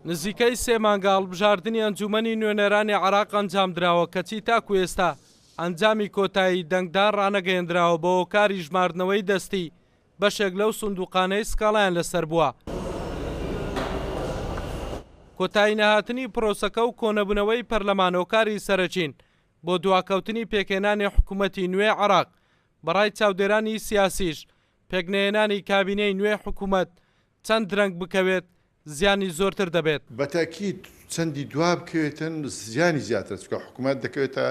نزیکەی سێ مانگە هەڵبژاردنی ئەنجوومەنی نوێنەرانی عێراق ئەنجامدراوە، کەچی تاکو ئێستا ئەنجامی کۆتایی دەنگدان ڕانەگەیەندراوە بە هۆکاری ژماردنەوەی دەستی بەشێک لەو سندوقانەی سکاڵایان لەسەر بووە. کۆتایی نەهاتنی پرۆسەکە و کۆنەبوونەوەی پەرلەمان هۆکاری سەرەکین بۆ دواکەوتنی پێکهێنانی حکوومەتی نوێی عێراق، بەڕای چاودێرانی سیاسیش پێکنەهێنانی کابینەی نوێی حکوومەت چەند درەنگ بکەوێت زیانی زۆرتر دەبێت. بە تەئکید چەندی دوا بکەوێتن زیانی زیاترە چونکە حکومەت دەکەوێتە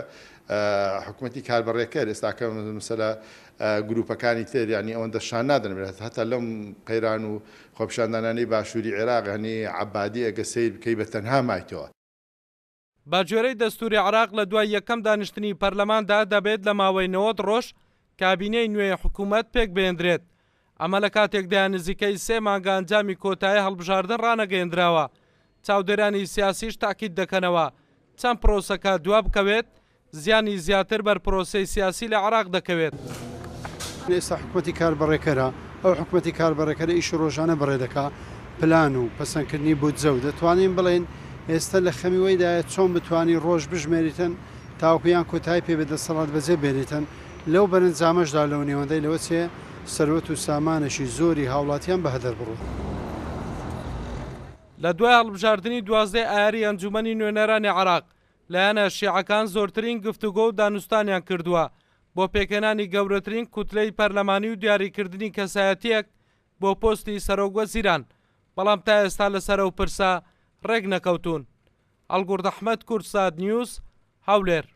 حکومەتی کاربەڕێکەر ئێستاکە مەسەلە گروپەکانی تر یانی ئەوەندە شان نادەن بێت هەتا لەم قەیران و خۆپیشاندانانەی باشووری عێراق یانی عەبادی ئەگە سەیر بکەی بە تەنها مایتەوە. بەگوێرەی دەستووری عێراق لە دوای یەکەم دانیشتنی پەرلەماندا دەبێت لە ماوەی 90 ڕۆژ کابینەی نوێی حکوومەت پێکبهێندرێت، ئەمە لە کاتێکدایە نزیکەی سێ مانگە ئەنجامی کۆتایی هەڵبژاردن ڕانەگەیەندراوە، چاودێرانی سیاسیش تاکید دەکەنەوە چەند پرۆسەکە دوابکەوێت زیانی زیاتر بەر پرۆسەی سیاسی لە عێراق دەکەوێت. ئێستا حکومەتی کاربەڕێکەرە، ئەو حکومەتی کاربەڕێکەرە ئیشی ڕۆژانە بەڕێ دەکا، پلان و پەسەندکردنی بودجە و دەتوانین بڵێین ئێستا لە خەمی وەیدایە چۆن بتوانی ڕۆژ بژمێریتن تاوەکو یان کۆتایی پێ بێت دەسەڵات بەجێ بێنیتن، لەو بەرەنجامەشدا لەو نێوەندەی لەوە چێ سەروەت و سامانێکی زۆری هاوڵاتیان بە هەدەر بڕوا. لە دوای هەڵبژاردنی 12 ی ئایاری ئەنجومەنی نوێنەرانی عێراق، لایەنە شیعەکان زۆرترین گفتوگۆ و دانوستانیان کردووە بۆ پێکهێنانی گەورەترین کوتلەی پەرلەمانی و دیاریکردنی کەسایەتییەک بۆ پۆستی سەرۆک وەزیران، بەڵام تا ئێستا لەسەر ئەو پرسە رێکنەکەوتوون. ئەڵگوڕد ئەحمەد، کوردسات نیوز، هەولێر.